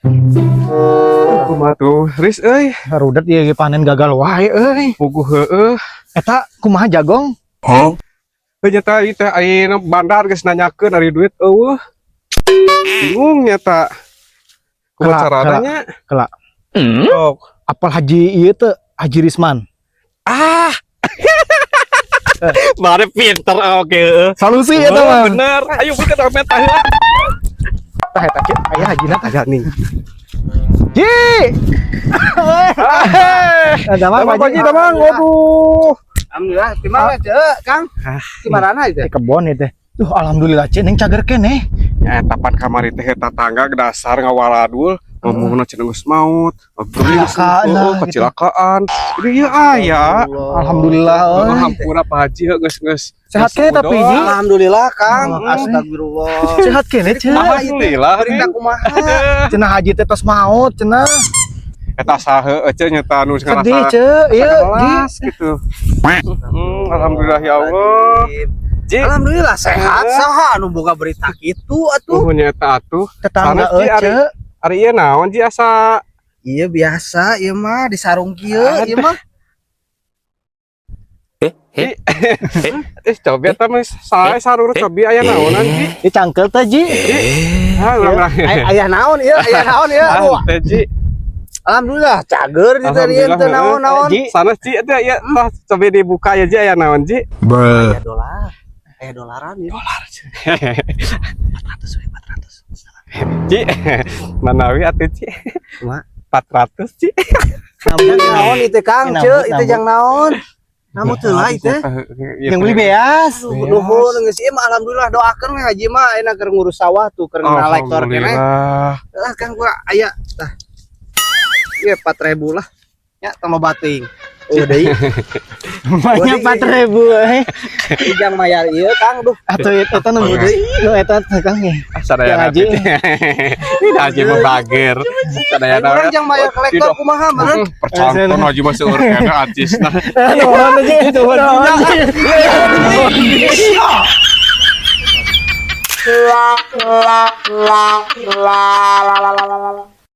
Kumaha tuh, Riz euy? Rudet ieu panen gagal wae euy. Puguh heueuh. Eta kumaha jagong? Heuh, nyata ieu teh ayeuna bandar geus nanyakeun ari duit euweuh. Bingung nyata. Kumaha Kela, carana kela. Nya? Kela. Sok. Apal Haji ieu teh, Haji Risman? Ah. Mare pinter, oke heueuh. Solusi eta Oh, mah. Bener. Ayo buka dompet heula. Tah eta kieu aya hajina tah. Aya nih. Ji. Damang. Damang, Pak Haji, damang. Waduh. Alhamdulillah, di mana Cek, Kang? Di mana itu? Di kebon itu. Tuh, alhamdulillah Cek, neng cager keneh. Ya eta pan kamari teh tetangga dasar ngawaladul ngomongna cenah geus maut. Kecelakaan lah, Oh, gitu. Kecelakaan. Jadi ieu aya. Alhamdulillah Oh, euy. Hampura Pak Haji heuh, geus geus. Sehat keneh tapi Ji. Alhamdulillah, Kang. Oh, Astagfirullah. Sehat keneh, Cek. Alhamdulillah. Berita kumaha? Cenah Haji teh tos maot cenah. Eta saha ece nyata nu ngarasa Sedih, Cek. Ieu Ji. kelas gitu. Alhamdulillah ya Allah. Ji, Alhamdulillah sehat. Saha anu boga berita kitu atuh? Nuhun nyata atuh. Tetangga Sanes, Ji, euy, Cek. Ari ieu naon Ji asa? Iya biasa, ieu mah di sarung kieu, ieu mah. Eh, cobi eta mah sae sarung cobi aya naonan Ji? Di cangkel teh, Ji. Ah, urang. Aya naon ieu? Aya naon ieu? Ah, teh Ji. Alhamdulillah cager di teh ieu teh naon-naon. Ji. Sanes Ji, eta ieu tah cobi dibuka ya Ji, aya naon Ji? Aya dolar. Aya dolaran ieu. Dolar. 400 we, 400. Ji, manawi atuh Ji? Kumaha? 400 Ji. Jang naon itu Kang, Nambut, Ceu, itu nambut. Jang naon? Namun teu lah itu. Yang beli beas. Nuhun geus ieu mah alhamdulillah, doakeun we Haji mah ayeuna keur ngurus sawah tuh, keur ngalektor keneh. Alhamdulillah. Lah Kang, gua aya tah. Ieu 4000 lah. Ya tambah bating. Oh deui. Banyak 4000 eh. Jang mayar ieu Kang, duh. Atuh eta nu deui. Nu eta teh Kang ya. Sadayana Yang Haji. Ini haji mah bager. Sadayana. Urang jang mayar kolektor kumaha meureun? Percontoh haji mah seueur keneh artisna. Nuhun Ji. Nuhun Ji. La la la la la la la la.